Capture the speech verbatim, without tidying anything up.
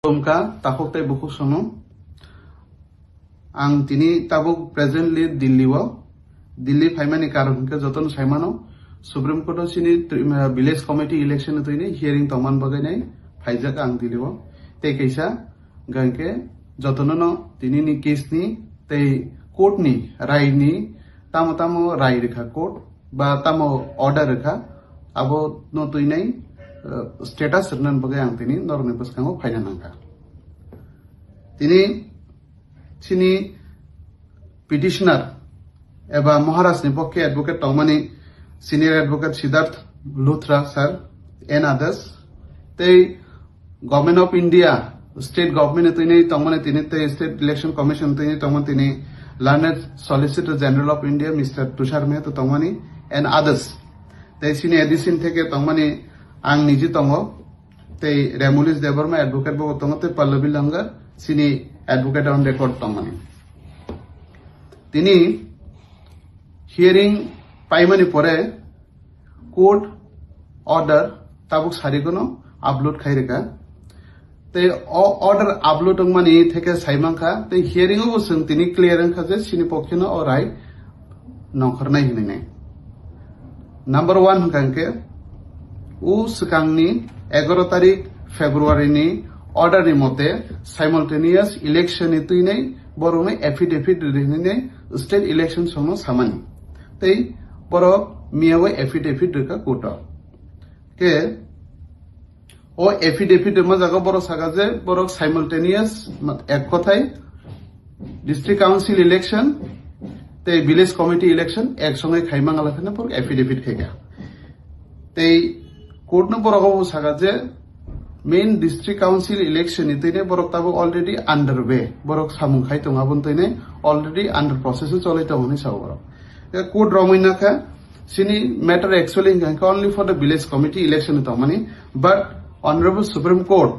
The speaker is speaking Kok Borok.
Khulumkha takhuk tei bukhuk sono. Ang tini tabuk presently Delhi o. Delhi phaimani karon hwnkhe jotono saimano, Supreme Court o chini tri-, uh, village committee election ni twini hearing tongman bagwi nai phaijak ang Delhi o. Tei kaisa hwnkhe jotono no tini ni case ni tei court ni rai ni tamo tamo rai rwkha court ba tamo order rwkha, abo no twinai, uh, status rwnan bagwi ang tini norokni bwskango phaina nangkha. Tini chini petitioner eba Maharaj ni pokhe advocate tongmani senior advocate Siddharth Luthra sir and others, tei Government of India, state government ni twinai tongmani tini tei State Election Commission twinai tongmani tini learned Solicitor General of India Mister Tushar Mehta tongmani and others. Tei chini A D C ni theke tongmani ang niji tongo, tei Remulis Debbarma advocate bo tongo, tei Pallavi Langar chini advocate on record tongmani. Tini hearing paimani pore court order tabuk sarikono upload khai rwkha. Tei o order upload wngmani theke saimankha, tei hearing o bo chwng tini clear wngkha je chini pokhe no o rai nongkhornai hinwi nai. Number one hwnkha hwnkhe, o swkangni egaro tarik February ni order ni mote simultaneous election ni twinai borokno affidavit rinai State Election Commission no samani. Tei borok miyao affidavit rwkha court o. Khe o affidavit rwma jaga borok saka je borok simultaneous, ma-, ek kothai District Council election tei Village Committee election ek songe khaimang ala phano borok affidavit khaikha. Tei court no borok obo saka je main District Council election ni twinai borok tabuk already underway, borok samung khai tongo, aboni twinai already under process o cholai tongo hinwi sao borok. Tei court romwi nakha, chini matter actually hwnkha khe only for the Village Committee election ni tongmani, but Honorable Supreme Court